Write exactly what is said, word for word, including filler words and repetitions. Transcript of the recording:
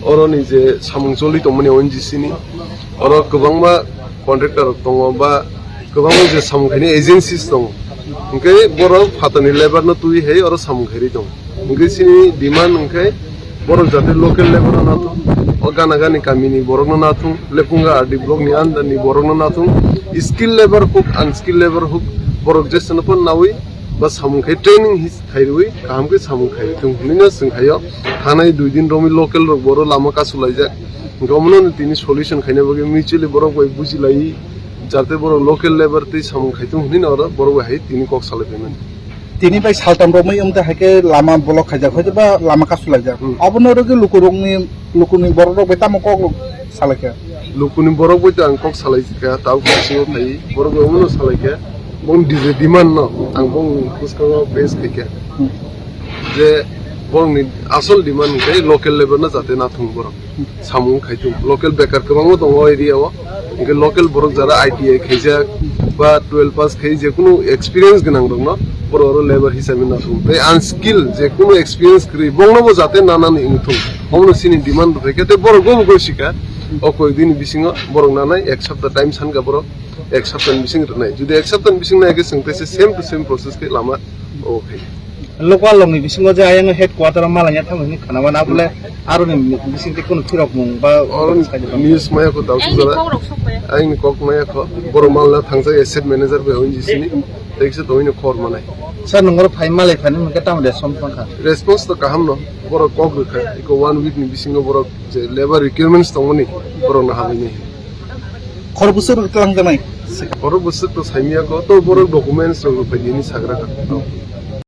Oro ni je samung choli tongmani O N G C ni, oro kwbangma contractor rok tongo ba kwbangma je samung khaini agencies tongo. Hwnkhe borok phatarni labour no twi hai oro samung khairi tongo. Hwnkhe chini demand hwnkhe borok jate local labour no nathung, o gana gani kami ni borok no nathung, Lepunga R D block ni under ni borok no nathung, skill labour huk, unskill labour huk, borok jesano pon nawi ba samung khai training his khairwi kaham khe samung khai thung hinwi no chwng khaio. Thanai dui din romwi local rok boro lama kasu laijak. Hwnkhe omono tini solution khaina bagwi mutually borok bai bujilai jate borok local labour tei samung khai thung hinwi no oro borok bai hai tini kok salai phaimani. Tini bai saltam romwi wngte hai khe lama block khaijak, hoito ba lama kasu laijak. Hmm. Obono rwgwi lukurokni, lukurokni borok rok bai tamo kok salai kha? Lukuni borok bai to ang kok salai kha, tao kok singo phai, borok bai omono salai kha. Bong D J demand no, ang bong bwskango face khai kha. Hmm. Je bongni asol demand hwnkhe local labour no jate nathung borok. Hmm. Samung khai thung. Local bekar kwbangma tongo o area o. Hwnkhe local borok jara I T I khaijak ba twelve pass khai je kunu experience gwnang rok no borok oro labour hisabe nathung. Tei unskill je kunu experience kwrwi bongno bo jate nanani wngthung. Omono chini demand rwkhe khe tei borok bo bo gosikha. O koi dini bisingo borok nanai ek sapta time sankha borok ek sapta ni bising rwnai. Jodi ek sapta ni bising nai khe chwng tei se same to same process khe lama o khai. Local rokni bisingo je ayang headquarter o malanya thangmani khana wana abole aroni bising tei kunu phirok mung ba Oro news maya ko dal Aini sujala. Kok rok sok kaya. Aini kok maya ko. Borok malna thangjak asset manager bai O N G C ni. Tei kisa tongwi no khor manai. Sir, nungoro phai malai phani mungke tamo de som thangkha? Response to kaham no. Borok kok rwkha. Iko one week ni bisingo borok je labour requirements tongmani borok no hamwi ni. Khor bwswk rok tlang janai. Khor bwswk to saimya ko. To borok documents rok rwphai dini sagra ka.